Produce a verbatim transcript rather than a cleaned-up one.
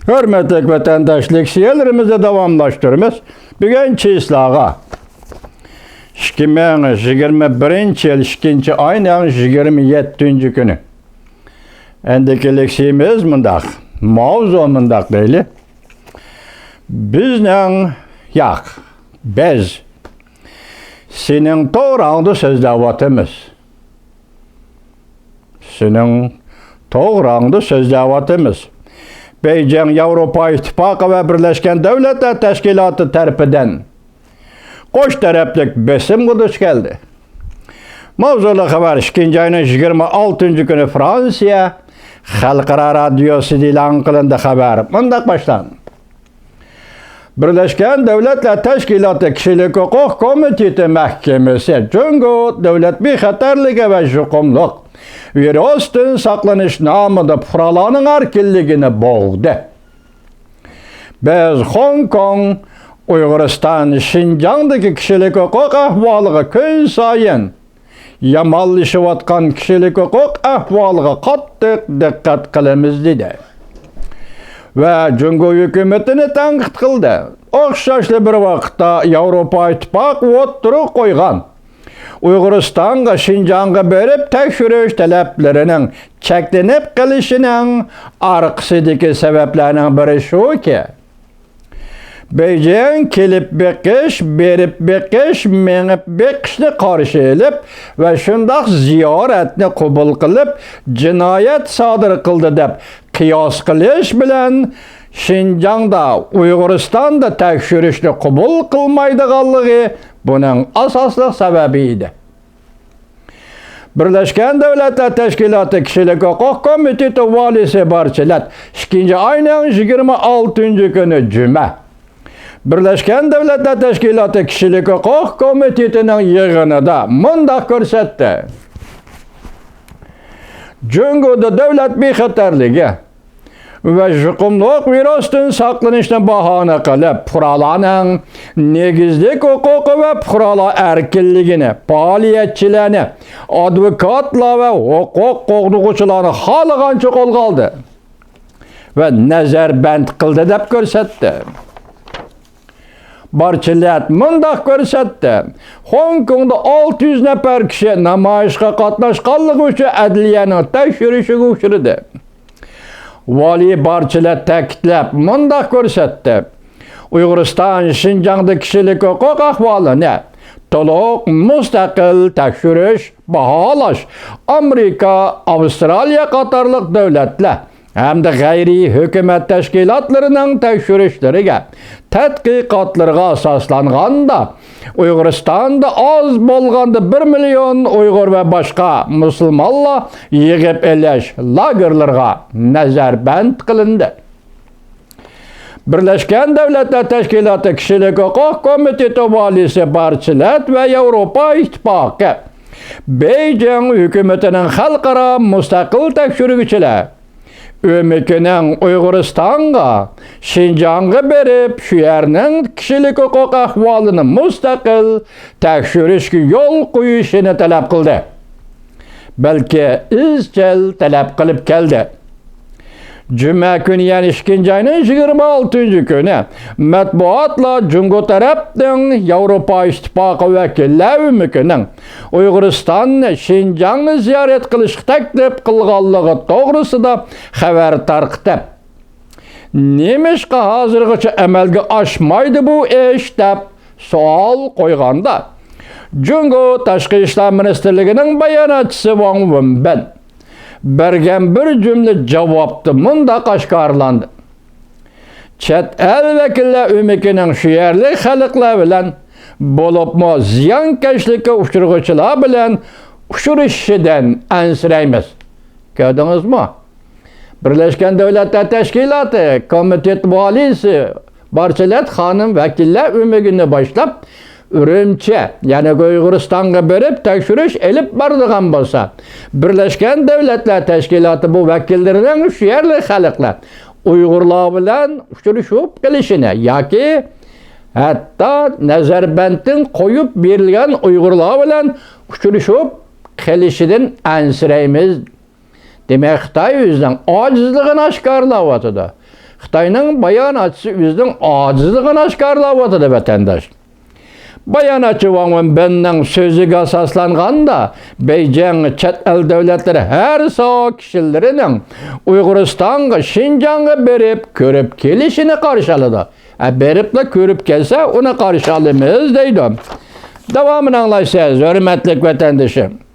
ھۆرمەتلىك ۋەتەنداشلار، لېكسىيەلىرىمىزنى داۋاملاشتۇرىمىز. بۈگۈن چىسلاغا، ئىككى مىڭ يىگىرمە بىرىنچى يىل ئىككىنچى ئاينىڭ يىگىرمە يەتتىنچى كۈنى. ئەندىكى لېكسىيىمىز مۇنداق. ماۋزۇ مۇنداق دەيلى. بىزنىڭ، ياق، بىز سېنىڭ توغراڭدا سۆزلەۋاتىمىز. سېنىڭ توغراڭدا سۆزلەۋاتىمىز. بېيجىڭ ياۋروپا ئىتتىپاقى ۋە بىرلەشكەن دۆلەتلەر تەشكىلاتى تەرىپىدىن قوش تەرەپلىك بېسىمغا دۇچ كەلدى. ماۋزۇلۇق خەۋەر ئىككىنچى ئاينىڭ يىگىرمە ئالتىنچى كۈنى فرانسىيە خەلقئارا رادىيوسىدا ئېلان قىلىندى. خەۋەر مۇنداق باشلاندى. بىرلەشكەن دۆلەتلەر تەشكىلاتى كىشىلىك ھوقۇق كومىتېتى مەھكىمىسى جۇڭگو دۆلەت بىخەتەرلىكى ۋە يۇقۇملۇق ۋىرۇستىن ساقلىنىش نامىدا پۇقرالارنىڭ ئەركىنلىكىنى بوغدى. بىز خوڭكوڭ، ئۇيغۇرىستان، شىنجاڭدىكى كىشىلىك ھوقۇق ئەھۋالىغا كۈنسايىن يامانلىشىۋاتقان كىشىلىك ھوقۇق ئەھۋالىغا قاتتىق دىققەت قىلىمىز، دېدى ۋە جۇڭگو ھۆكۈمىتىنى تەنقىد قىلدى. ئوخشاشلا بىر ۋاقىتتا ياۋروپا ئىتتىپاقى ئوتتۇرىغا قويغان ئۇيغۇرىستانغا، شىنجاڭغا بېرىپ تەكشۈرۈش تەلەپلىرىنىڭ چەكلىنىپ قېلىشىنىڭ ئارقىسىدىكى سەۋەبلەرنىڭ بىرى شۇكى، بېيجىڭ كېلىپ بېقىش، بېرىپ بېقىش، مېڭىپ بېقىشنى قارشى ئېلىپ ۋە شۇنداق زىيارەتنى قوبۇل قىلىپ، جىنايەت سادىر قىلدى دەپ قىياس قىلىش بىلەن، شىنجاڭدا، ئۇيغۇرىستاندا تەكشۈرۈشنى قوبۇل قىلمايدىغانلىقى بۇنىڭ ئاساسلىق سەۋەبى ئىدى. بىرلەشكەن دۆلەتلەر تەشكىلاتى كىشىلىك ھوقۇق كومىتېتى ۋالىيسى بارچىلەت ئىككىنچى ئاينىڭ يىگىرمە ئالتىنچى كۈنى جۈمە بىرلەشكەن دۆلەتلەر تەشكىلاتى كىشىلىك ھوقۇق كومىتېتىنىڭ يىغىنىدا مۇنداق كۆرسەتتى. جۇڭگودا دۆلەت بىخەتەرلىكى ۋە يۇقۇملۇق ۋىرۇستىن ساقلىنىشنى باھانە قىلىپ، پۇقرالارنىڭ نېگىزلىك ھوقۇقى ۋە پۇقرالار ئەركىنلىكىنى، پائالىيەتچىلەرنى، ئادۋوكاتلار ۋە ھوقۇق قوغدىغۇچىلارنى خالىغانچە قولغا ئالدى ۋە نەزەربەند قىلدى دەپ كۆرسەتتى. بارچىلەت مۇنداق كۆرسەتتى: خوڭكوڭدا ئالتە يۈز نەپەر كىشى نامايىشقا قاتناشقانلىقى ئۈچۈن ئەدلىيەنىڭ تەكشۈرۈشىگە ئۇچرىدى. ۋالىي بارچىلەت تەكىتلەپ مۇنداق كۆرسەتتى: ئۇيغۇرىستان شىنجاڭدا كىشىلىك ھوقۇق ئەھۋالىنى تولۇق مۇستەقىل تەكشۈرۈش، باھالاش ئامېرىكا، ئاۋسترالىيە قاتارلىق دۆلەتلەر ھەمدە غەيرىي ھۆكۈمەت تەشكىلاتلىرىنىڭ تەكشۈرۈشلىرىگە، تەتقىقاتلىرىغا ئاساسلانغاندا، ئۇيغۇرىستاندا ئاز بولغاندا بىر مىليون ئۇيغۇر ۋە باشقا مۇسۇلمانلار يىغىپ ئېلىش لاگېرلىرىغا نەزەربەند قىلىندى. بىرلەشكەن دۆلەتلەر تەشكىلاتى كىشىلىك ھوقۇق كومىتېتى ۋالىيسى بارچىلەت ۋە ياۋروپا ئىتتىپاقى بېيجىڭ ھۆكۈمىتىنىڭ خەلقئارا مۇستەقىل تەكشۈرگۈچىلەر ئۆمىكىنىڭ ئۇيغۇرىستانغا، شىنجاڭغا بېرىپ، شۇ يەرنىڭ كىشىلىك ھوقۇق ئەھۋالىنى مۇستەقىل تەكشۈرۈشكە يول قويۇشىنى تەلەپ قىلدى. بەلكى ئىزچىل تەلەپ قىلىپ كەلدى. جۈمە كۈنى، يەنى ئىككىنچى ئاينىڭ يىگىرمە ئالتىنچى كۈنى مەتبۇئاتلار جۇڭگو تەرەپنىڭ ياۋروپا ئىتتىپاقى ۋەكىللەر ئۆمىكىنىڭ ئۇيغۇرىستاننى، شىنجاڭنى زىيارەت قىلىشقا تەكلىپ قىلغانلىقى توغرىسىدا خەۋەر تارقىتىپ، نېمىشقا ھازىرغىچە ئەمەلگە ئاشمايدۇ بۇ ئىش دەپ سوئال قويغاندا، جۇڭگو تاشقى ئىشلار مىنىستىرلىكىنىڭ باياناتچىسى ۋاڭ ۋېنبىن بەرگەن بىر جۈملە جاۋابتا مۇنداق ئاشكارىلاندى: چەت ئەل ۋەكىللەر ئۆمىكىنىڭ شۇ يەرلىك خەلقلەر بىلەن، بولۇپمۇ زىيانكەشلىككە ئۇچرىغۇچىلار بىلەن ئۇچرىشىشىدىن ئەنسىرەيمىز. كۆردىڭىزمۇ؟ بىرلەشكەن دۆلەتلەر تەشكىلاتى كومىتېت ۋالىيسى بارچىلەت خانىم ۋەكىللەر ئۆمىكىنى باشلاپ، ئۈرۈمچى، يەنى ئۇيغۇرىستانغا بېرىپ تەكشۈرۈش ئېلىپ بارىدىغان بولسا، بىرلەشكەن دۆلەتلەر تەشكىلاتى بۇ ۋەكىللىرىنىڭ شۇ يەرلىك خەلقلەر، ئۇيغۇرلار بىلەن ئۇچرىشىپ قېلىشىنى ياكى ھەتتا نەزەربەندتىن قويۇپ بېرىلگەن ئۇيغۇرلار بىلەن ئۇچرىشىپ قېلىشىدىن ئەنسىرەيمىز. دېمەك، خىتاي ئۆزىنىڭ ئاجىزلىقىنى ئاشكارىلاۋاتىدۇ. خىتاينىڭ باياناتچىسى ئۆزىنىڭ ئاجىزلىقىنى ئاشكارىلاۋاتىدۇ، ۋەتەنداش. باياناتچى ۋاڭ ۋېنبىننىڭ سۆزىگە ئاساسلانغاندا، بېيجىڭ چەت ئەل دۆلەتلىرى ھەر ساھە كىشىلىرىنىڭ ئۇيغۇرىستانغا، شىنجاڭغا بېرىپ كۆرۈپ كېلىشىنى قارشى ئالىدۇ. ئە، بېرىپلا كۆرۈپ كەلسە، ئۇنى قارشى ئالىمىز، دەيدۇ. داۋامىنى ئاڭلايسىز، ھۆرمەتلىك ۋەتەندىشىم.